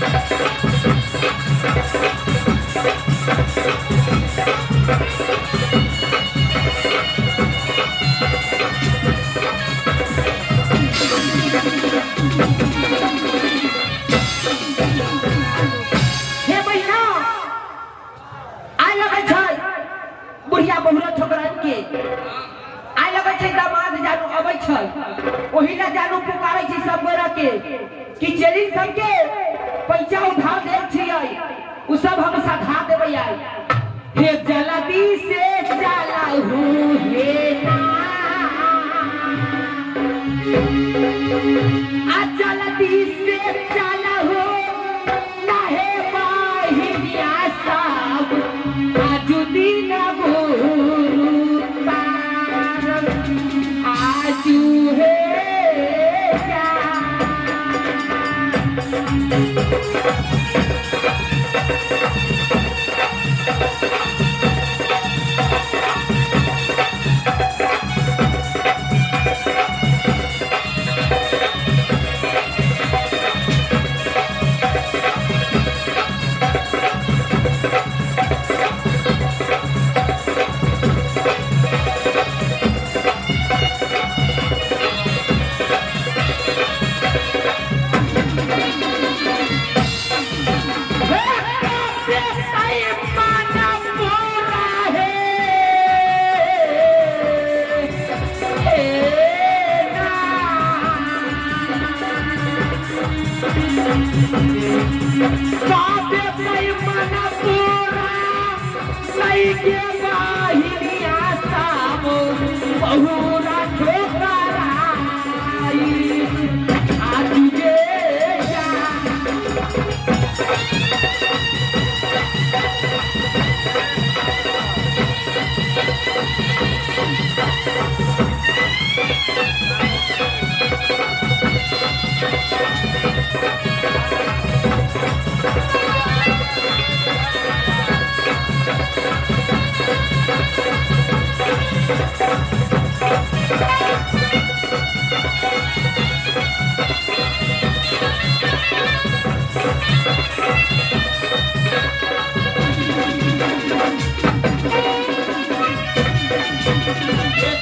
हे बहिना, आइ लगै छै बुढ़िया बहुरा ठोकराइन के, आइ लगै छै दामाद जानू अबै छै, ओही ला जानू पुकारै छै सब गोरा के कि चेलिन सबके पैसा उधार देल छियै, उ सब हम सधा देबै आइ। हे जल्दी से चलहु हे ना, आ जल्दी से चलहु ना हे बाहिनिया सब, आजु दिन गुरुवार आजु हे जा। बहुरा ठोकराई आजु गे जा।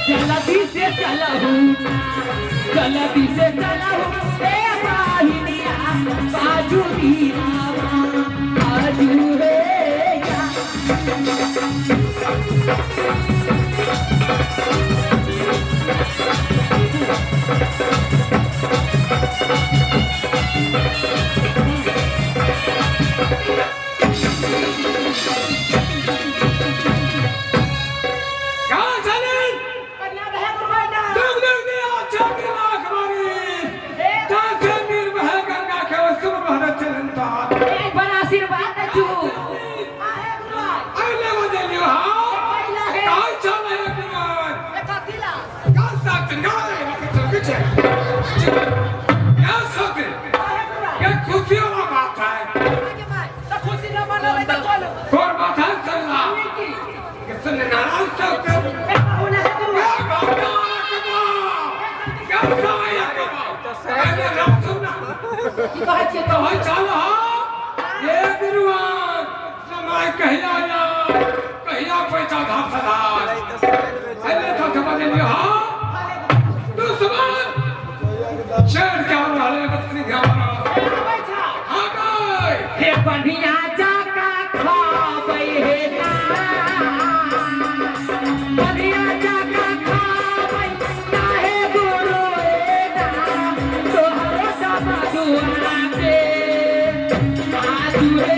जल्दी से चलहु, जल्दी से चलहु ए बाहिनिया, बाजू दीनावा आजू रे जा। कहाँ चले? दुख दुख दिया चौकी लाख मारी। दासे निर्भय गंगा के वसुम भरत चलंता। एक बार आशीर्वाद दू। अगले बदलियो हाँ। कहाँ चले कुमार? कहाँ साथ गाले पीछे? क्या सोते? ये खुशी वाला बात है। कौन बात है चलना? किसने नाराज सोते? क्या बात है कुमार? क्या समय है कुमार? पहले नाम सुनना। की कहै छियै? तो भाई चल हाँ। ये गुरुवान समय कहिया या कहिया पैसा धार सदार। अरे तो समझ लियो हाँ। दुश्मन शेर क्या रहा है बकरी क्या रहा हाँ गए। हे बढ़िया जाका खाबै हे ना, बढ़िया जाका खाबै ना हे गुरु हे ना, तोहरो दमदुआ के आजू हे।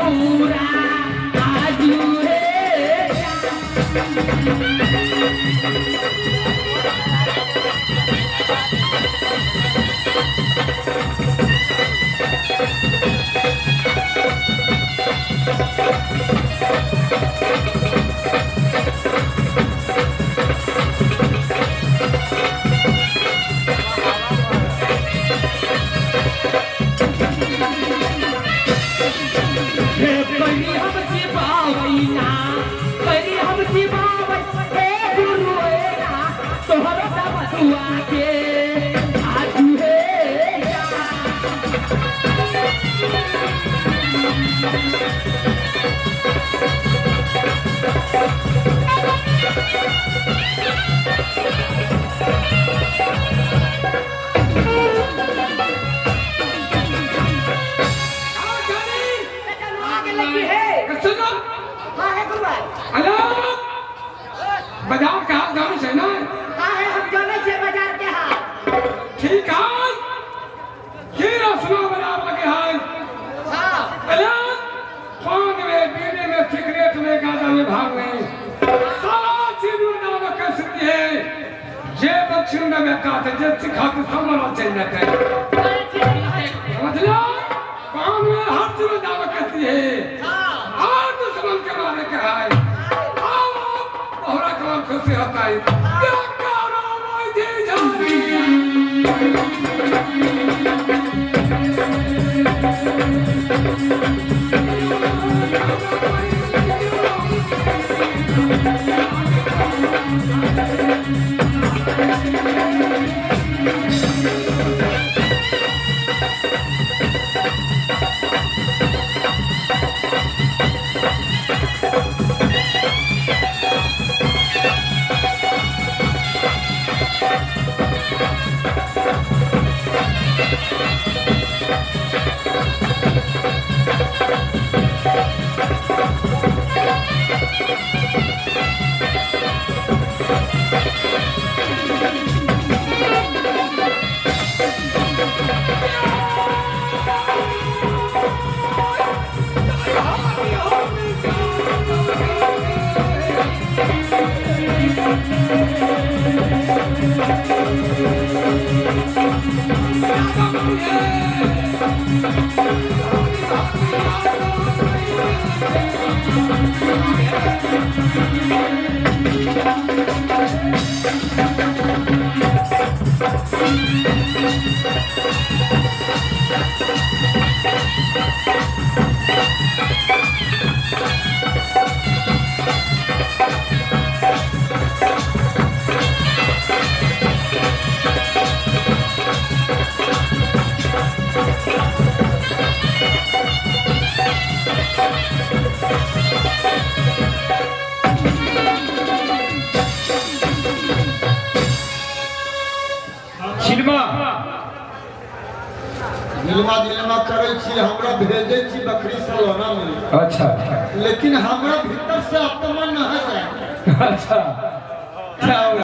पूरा आजू रे। तोहरो दमदुआ के आजू हे हाँ, जानी। है सुनो हाँ है गुरुवार हेलो बाजार का हाल जानी छै ना हाँ है हम जाने छियै बाजार के हाल ठीक है की रसना बना के है हाँ हेलो पान में बीड़ी में सिगरेट में गांजा में भाग में सारा चीज में नाम कर सकती है जे बच्चों ने बेटा थे जे सिखाते सब मना चल जाते हैं समझ लो पान में हर चीज में दावा करती है और दुश्मन के मारे के है आओ मोहरा कमान खुशी होता है क्या करो मोदी जानी छिनमा दिलमा दिलमा करै छी हमरा भेजै छी बकरी सलोना में अच्छा लेकिन हमरा भीतर से आत्मा न जाए अच्छा क्या हो